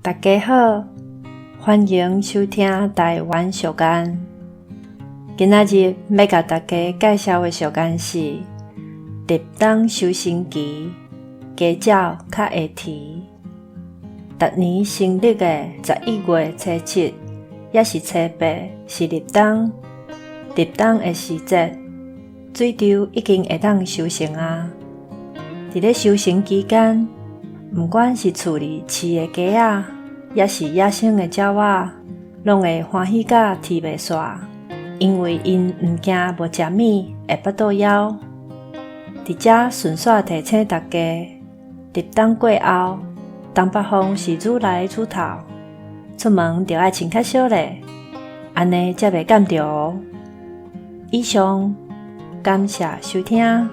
大家好，歡迎收聽台灣俗諺。今仔日欲共大家介紹的俗諺是：立冬收成期，雞鳥較會啼。逐年新曆的11月初7，抑是初8是立冬。立冬的時節，水稻已經會當收成矣。佇咧收成期間，毋管是厝裡飼的雞仔，抑是野生的鳥仔，攏會歡喜甲啼袂煞，因為𪜶毋驚無食物會腹肚枵。佇遮順紲提醒大家，立冬過後，東北風是愈來愈透，出門著愛穿較少咧，按呢才袂感著哦。以上，感謝收聽。